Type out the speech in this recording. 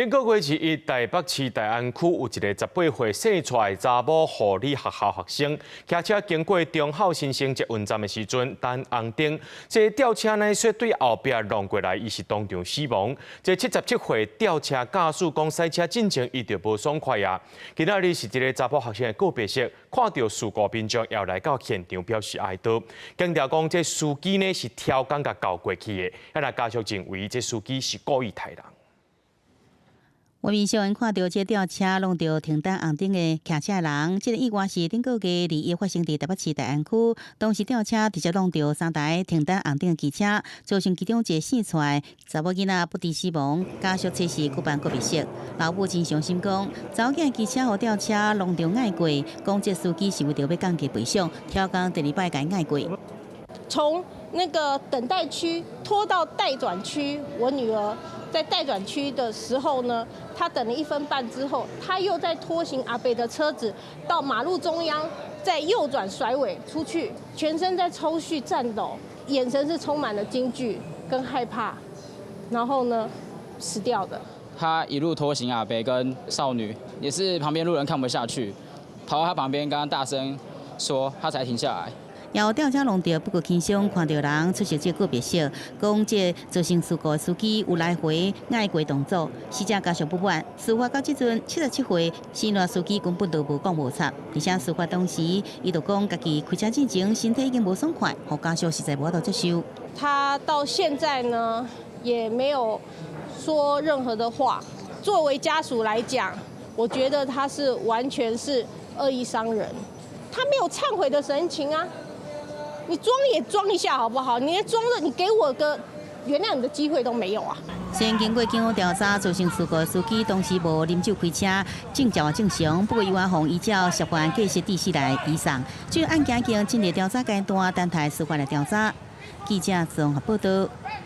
頂個月二一，台北市大安區有一个18歲姓蔡的查某護理學校學生，騎車經過忠孝新生捷運站的時陣，等紅燈，這個吊車呢，煞對後壁挵過來，伊是當場死亡。這77歲吊車駕駛講駛車進前，伊就無爽快啊。今仔日是這个查某學生的告別式，看著事故民眾也來到現場表示哀悼。強調講這司機呢是超工共轎過去的，啊若家屬認為這司機是故意刣人。畫面上看著這吊車挵著停等紅燈的騎車人，這个意外是頂個月二一發生佇台北市大安區。當時吊車直接挵著三台停等紅燈的機車，造成其中一个姓蔡查某囡仔不治死亡。家屬這時舉辦告別式，老母真傷心講，查某囝機車予吊車挵著礙過，講這司機是為著欲降低賠償，超工第二擺共伊礙過。從那個等待區拖到待轉區，我女兒在待轉區的時候呢，她等了一分半之後，她又在拖行阿伯的車子到馬路中央，再右轉甩尾出去，全身在抽搐顫抖，眼神是充滿了驚懼跟害怕，然後呢，死掉的。他一路拖行阿伯跟少女，也是旁邊路人看不下去，跑到他旁邊，跟他大聲說，他才停下來。有吊車挵著，不過輕傷，看著人出席這告別式，講這造成事故的司機有來回礙過動作，死者家屬不滿。事發到這陣，77歲姓賴司機根本都無講無插，而且事發當時，伊就講家己開車進前身體已經無爽快，予家屬實在無法度接受。他到現在呢，也沒有說任何的話。作為家屬來講，我覺得他是完全是惡意傷人，他沒有懺悔的神情啊。你裝也裝一下好不好？你連裝了，你給我個原諒你的機會都沒有啊！雖然經過警方調查，造成事故的司機當時無啉酒開車，證照也正常，不過伊予依照涉犯過失致死來移送。這個案件已經進入調查階段，等待司法來調查。記者綜合報道。